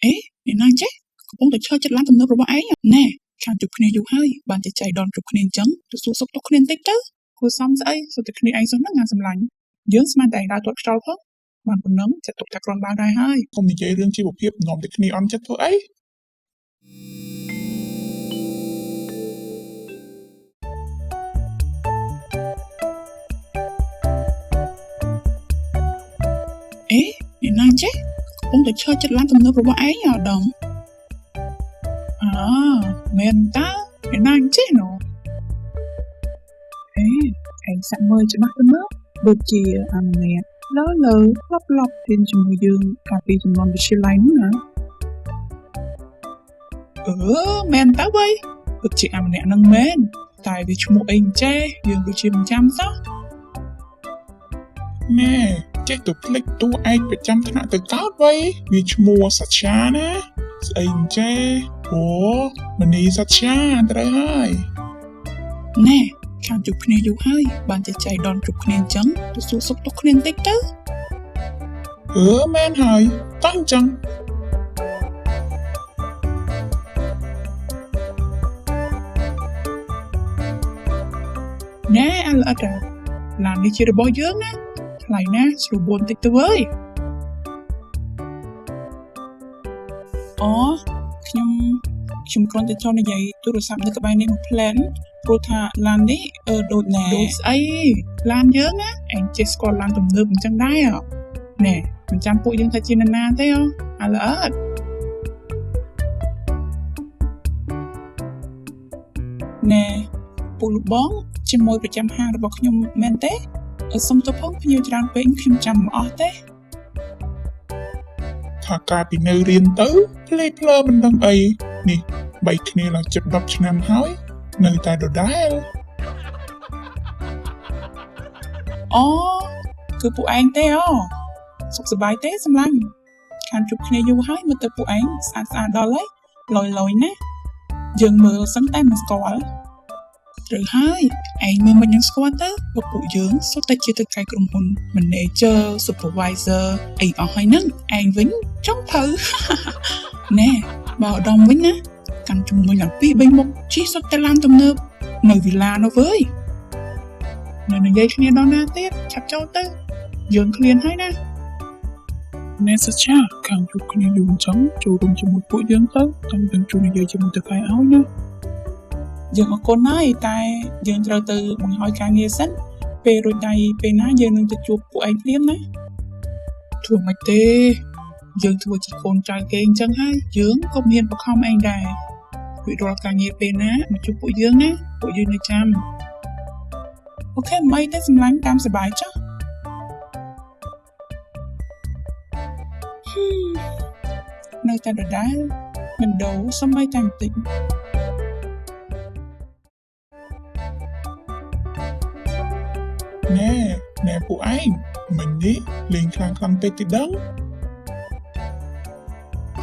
អេអ្នកណាចេះកំពុងតែឈរចិត្តឡានទំនើបរបស់ឯងណែខានជួបគ្នាយូរហើយបានតែចៃដន្យជួបគ្នាអញ្ចឹងទៅសួរសុខទុក្ខគ្នាបន្តិចទៅគួរសមស្អីសុទ្ធតែគ្នាឯងសោះហ្នឹងណាសម្លាញ់យើងស្មានតែឯងដើរទាត់ខ្យល់ផងបានប៉ុណ្ណឹងចាត់ទុកថាគ្រាន់បើដែរហើយ កុំនិយាយរឿងជីវភាពនាំតែគ្នាអន់ចិត្តធ្វើអី អេអ្នកណាចេះកំពុងតែឈរចិត្តឡានទំនើបរបស់ឯងអត់ដឹងអើមែនតើអ្នកណាចេះណូអេឯងសាក់មើលច្បាស់ទៅមើលដូចជាអាម្នាក់លើលើឡប់ឡប់រៀនជាមួយយើងកាលពីជំនាន់វិទ្យាល័យនោះណាអឺមែនតើវ៉ៃពិតជាអាម្នាក់នឹងមែនតែវាឈ្មោះអីអញ្ចេះយើងដូចជាមិនចាំសោះ ណែចេះទៅភ្លេចតួឯកប្រចាំថ្នាក់ទៅកើតវ៉ៃវាឈ្មោះសច្ចាណាស្អីអញ្ចេះអូមនីសច្ចាត្រូវហើយ ណែខានជួបគ្នាយូរហើយបានតែចៃដន្យជួបគ្នាអញ្ចឹងទៅសួរសុខទុក្ខគ្នាបន្តិចទៅ អឺមែនហើយតោះអញ្ចឹង ណែអាល្អិតអាឡាននេះជារបស់យើងណាថ្លៃណាស់ស្រួលបួនតិចទៅវើយអូខ្ញុំខ្ញុំគ្រាន់តែចង់និយាយទូរស័ព្ទនៅក្បែរនេះមួយផ្លែនព្រោះថាឡាននេះអឺដូចណែដូចស្អីឡានយើងណាឯងចេះស្គាល់ឡានទំនើបអញ្ចឹងដែរអណែមិនចាំពួកយើងថាជានរណាទេអូអាល្អិតណែពូលោកបងជាមួយប្រចាំហាងរបស់ខ្ញុំមែនទេអឺសុំទោសផងភ្ញៀវច្រើនពេកខ្ញុំចាំមិនអស់ទេ ថាកាលពីនៅរៀនទៅភ្លេចភ្លើមិនដឹងអីនេះបីគ្នាឡើងជិត10ឆ្នាំហើយនៅតែដដែល អូគឺពួកឯងទេអូសុខសប្បាយទេសម្លាញ់ខានជួបគ្នាយូរហើយមើលទៅពួកឯងស្អាតស្អាតដល់ហើយលយលយណាស់យើងមើលសឹងតែមិនស្គាល់ត្រូវហើយឯងមើលមិននឹងស្គាល់ទៅព្រោះពួកយើងសុទ្ធតែជាទៅកែក្រុមហ៊ុន manager supervisor អីអស់ហើយហ្នឹងឯងវិញចង់ភៅ ណែបើឧត្តមវិញណាកាន់ជំនួយឡើងពីរបីមុខជិះសុទ្ធតែឡានទំនើបនៅវិឡានោះវើយ នៅនិយាយគ្នាដល់ណាទៀតឆាប់ចូលទៅយើងឃ្លានហើយណា ណែសច្ចាខាងជួបគ្នាយូរអញ្ចឹងចូលរួមជាមួយពួកយើងទៅតាមយើងជួយនិយាយជាមួយតកែឲ្យណា យើងអរគុណហើយតែយើងត្រូវទៅបង្ហើយការងារសិនពេលរួចដៃពេលណាយើងនឹងទៅជួបពួកឯងភ្លាមណាធ្វើមិនទេយើងធ្វើជាកូនចៅគេអញ្ចឹងហើយយើងក៏មានបខំឯងដែររួចរាល់ការងារពេលណាមកជួបពួកយើងណាពួកយើងនៅចាំអូខេមិនអីទេសម្លាញ់តាមសប្បាយចុះហឹមនៅតែដដែលមិនដូរសំបីតែបន្តិច ណែណែពួកឯងមិញនេះលេងខ្លាំងខ្លាំងពេកទីដឹង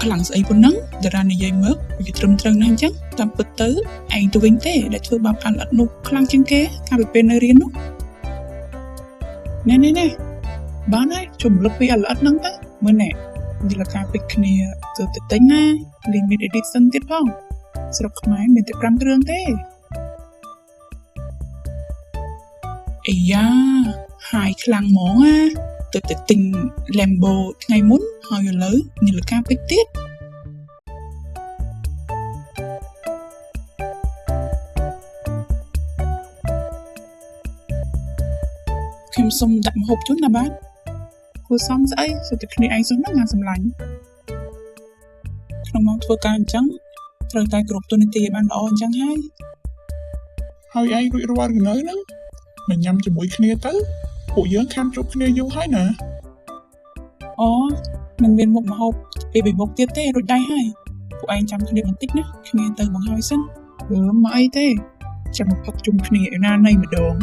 ខ្លាំងស្អីប៉ុណ្ណឹងតារានិយាយមកវាត្រឹមត្រូវណាស់អញ្ចឹងតាមពិតទៅឯងទៅវិញទេដែលធ្វើបាបអានល្អិតនោះខ្លាំងជាងគេកាលពីពេលនៅរៀននោះណែណែណែបានហើយជុំលុបពីអាល្អិតហ្នឹងទៅមើលណែនីលការពេចគ្នាទៅទៅទិញណា limit edition ទៀតផងស្រុកខ្មែរមានតែ5គ្រឿងទេអាយ៉ាហាយខ្លាំងហ្មងណាទៅទៅទិញ Lambo ថ្ងៃមុនហើយឥឡូវនីលការពេចទៀត ខ្ញុំសូមដាក់ម្ហូបជូនណាបាទគួរសមស្អីសុទ្ធតែគ្នាឯងសោះហ្នឹងណាសម្លាញ់ក្នុងម៉ោងធ្វើការអញ្ចឹងត្រូវតែគ្រប់ទូនាទីឲ្យបានល្អអញ្ចឹងហើយ ហើយឯងរួចរាល់ឬនៅហ្នឹងមកញ៉ាំជាមួយគ្នាទៅពួកយើងខានជួបគ្នាយូរហើយណា អូនឹងមានមុខម្ហូបពីបីមុខទៀតទេរួចដៃហើយពួកឯងចាំគ្នាបន្តិចណាគ្នាទៅបង្ហើយសិនអឺមកអីទេចាំមកផឹកជុំគ្នាឯណានៃម្ដង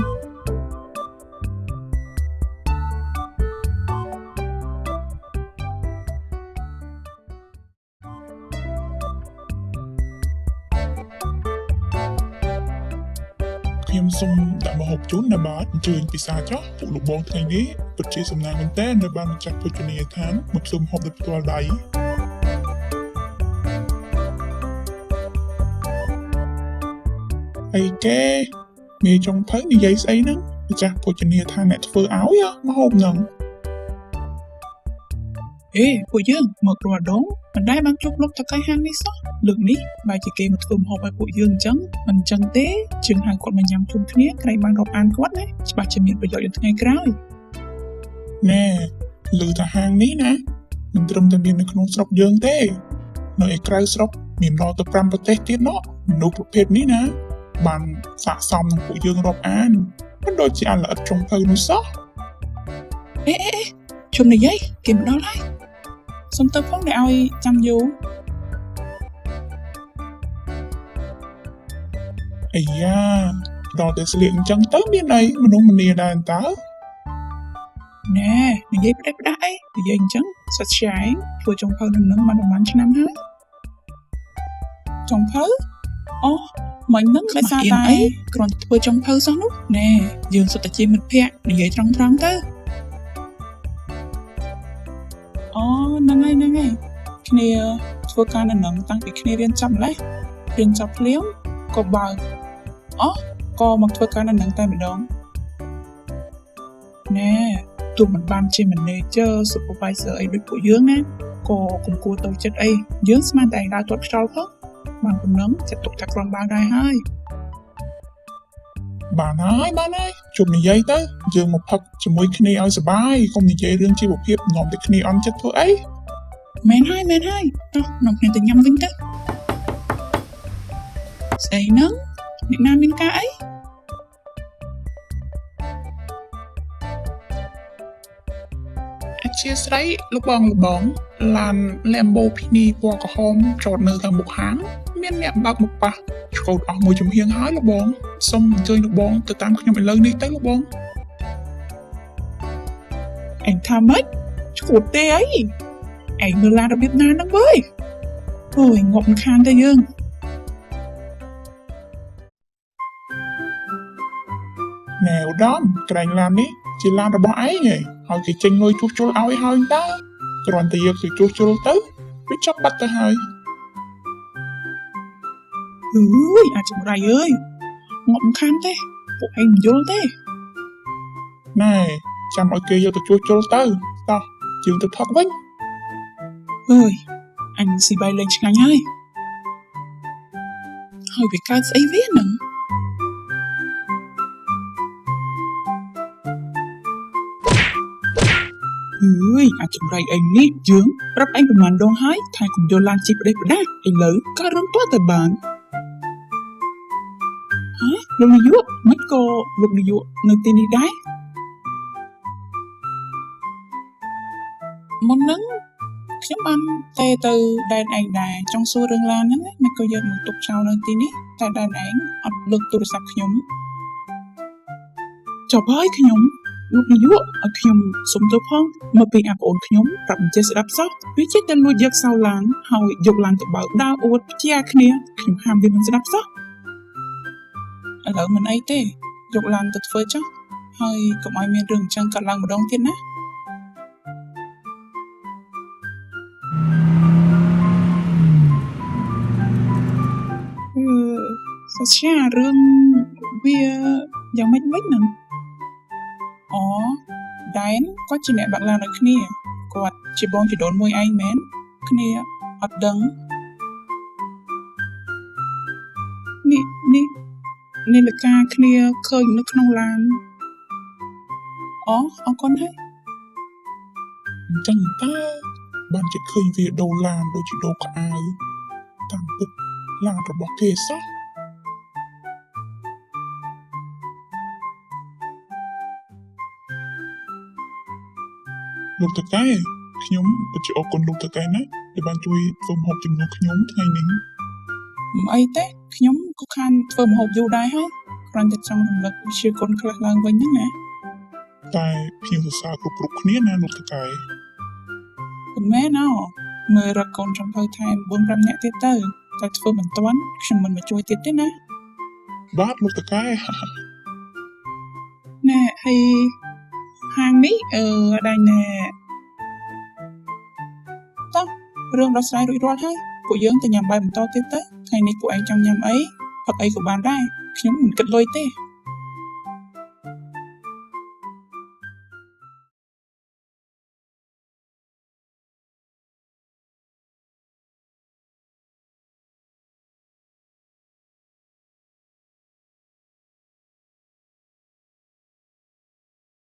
ខ្ញុំសូមដាក់ម្ហូបជូនណាបាទអញ្ជើញពិសាចុះពួកលោកបងថ្ងៃនេះពិតជាសំណាងមែនតើនៅបានម្ចាស់ភោជនីយដ្ឋានមកសុំហូបដោយផ្ទាល់ដៃ អីគេមេចុងភៅនិយាយស្អីហ្នឹងម្ចាស់ភោជនីយដ្ឋានអ្នកធ្វើឲ្យហ៎ម្ហូបហ្នឹង អេពួកយើងមករាល់ដងមិនដែលបានជួបលោកតកៃហាងនេះសោះលើកនេះបែរជាគេមកធ្វើម្ហូបឲ្យពួកយើងអញ្ចឹងមិនអញ្ចឹងទេជាងហៅគាត់មកញ៉ាំជុំគ្នាក្រែងបានរាប់អានគាត់ណាច្បាស់ជាមានប្រយោជន៍នៅថ្ងៃក្រោយ ណែឮថាហាងនេះណាមិនត្រឹមតែមាននៅក្នុងស្រុកយើងទេនៅឯក្រៅស្រុកមានដល់ទៅ5ប្រទេសទៀតណោះមនុស្សប្រភេទនេះណាបានស័ក្តិសមនឹងពួកយើងរាប់អានមិនដូចជាអាល្អិតចុងភៅនោះសោះ អេអេអេជុំនិយាយគេមកដល់ហើយសុំទៅផងដែលឲ្យចាំយូរ អាយ៉ាដល់តែស្លៀកអញ្ចឹងទៅមានអីមនុស្សម្នាដែរតើ ណែនិយាយផ្ដេសផ្ដាស់អីនិយាយអញ្ចឹងសត្វឆែងធ្វើចុងភៅនឹងនឹងបានប្រហែលឆ្នាំហើយចុងភៅអូមិញហ្នឹងដោយសារតែអីគ្រាន់តែធ្វើចុងភៅសោះនោះណែយើងសុទ្ធតែជាមិត្តភក្តិនិយាយត្រង់ៗទៅអូហ្នឹងហើយហ្នឹងហើយគ្នាធ្វើការនៅនឹងតាំងពីគ្នារៀនចប់ម្លេះរៀនចប់ភ្លាមក៏បើកអូក៏មកធ្វើការនៅនឹងតែម្ដងណែ ទោះមិនបានជា manager supervisor អីដូចពួកយើងណាក៏កុំគួរតូចចិត្តអីយើងស្មានតែឯងដើរទាត់ខ្យល់ផងបានប៉ុណ្ណឹងចាត់ទុកថាគ្រាន់បើដែរហើយ បានហើយបានហើយជុំនិយាយទៅយើងមកផឹកជាមួយគ្នាឲ្យសប្បាយកុំនិយាយរឿងជីវភាពនាំតែគ្នាអន់ចិត្តធ្វើអី មែនហើយមែនហើយតោះនាំគ្នាទៅញ៉ាំវិញទៅស្អីហ្នឹងអ្នកណាមានការអី អធិស្ឋានលោកបងលោកបងឡាន Lamborghini ពណ៌ក្រហមចតនៅខាងមុខហាងមានអ្នកបើកមកប៉ះឆ្កូតអស់មួយចំហៀងហើយលោកបងសូមអញ្ជើញលោកបងទៅតាមខ្ញុំឥឡូវនេះទៅលោកបង ឯងថាម៉េចឈួតទេអីឯងមើលឡានរបៀបណាហ្នឹងវើយអូយងាប់មិនខានទេយើង ណែឧត្តមក្រែងឡាននេះជាឡានរបស់ឯងឯងហើយគេចេញលុយជួសជុលឲ្យហើយតើគ្រាន់តែយកទៅជួសជុលទៅវាចប់បាត់ទៅហើយ អើយអាចចម្រៃអើយងាប់មិនខានទេពួកឯងមិនយល់ទេ ណែចាំឲ្យគេយកទៅជួសជុលទៅតោះយើងទៅផឹកវិញ អើយអញស៊ីបាយលេងឆ្ងាញ់ហើយហើយវាកើតស្អីវាហ្នឹងអើយអាចចម្រៃឯងនេះយើងប្រាប់ឯងប្រហែលដងហើយថាកុំយកឡានជិះផ្ដេសផ្ដាស់ឥឡូវកើតរំទាត់ទៅបានហ៎លោកនាយកមិនក៏លោកនាយកនៅទីនេះដែរមុនហ្នឹងខ្ញុំបានទេទៅដែនឯងដែរចង់សួររឿងឡានហ្នឹងណាមិនក៏យកមកទុកចោលនៅទីនេះតែដែនឯងអត់លើកទូរស័ព្ទខ្ញុំចប់ហើយខ្ញុំលោកនាយកឲ្យខ្ញុំសុំទៅផងមកពីអាប្អូនខ្ញុំប្រាប់មិនចេះស្ដាប់សោះវាចេះតែលួចយកសោឡានហើយយកឡានទៅបើកដើរអួតផ្ជាគ្នាខ្ញុំហាមវាមិនស្ដាប់សោះឥឡូវមិនអីទេយកឡានទៅធ្វើចុះហើយកុំឲ្យមានរឿងអញ្ចឹងកើតឡើងម្ដងទៀតណា អឺសច្ចារឿងវាយ៉ាងម៉េចវិញហ្នឹងអូដែនគាត់ជាអ្នកបាក់ឡានឲ្យគ្នាគាត់ជាបងជីដូនមួយឯងមែនគ្នាអត់ដឹងនេះនេះនាឡិកាគ្នាឃើញនៅក្នុងឡានអូអរគុណហើយ អញ្ចឹងតើបានជាឃើញវាដូរឡានដូចជាដូរក្អៅតាមពិតឡានរបស់គេសោះលោកតកែខ្ញុំពិតជាអរគុណលោកតកែណាស់ដែលបានជួយធ្វើម្ហូបជំនួសខ្ញុំថ្ងៃនេះ មិនអីទេខ្ញុំក៏ខានធ្វើម្ហូបយូរដែរហើយគ្រាន់តែចង់រំលឹកវិជ្ជាគុណខ្លះឡើងវិញហ្នឹងណា តែភ្ញៀវសរសើរគ្រប់ៗគ្នាណាលោកតកែ មិនមែនអមើលរកកូនចុងភៅថែម4 5នាក់ទៀតទៅតែធ្វើមិនទាន់ខ្ញុំមិនមកជួយទៀតទេណា បាទលោកតកែ ណែហើយហាងនេះអឺដៃណែតោះរឿងដោះស្រាយរួចរាល់ហើយពួកយើងទៅញ៉ាំបាយបន្តទៀតទៅថ្ងៃនេះពួកឯងចង់ញ៉ាំអី ផឹកអីក៏បានដែរខ្ញុំមិនគិតលុយទេ។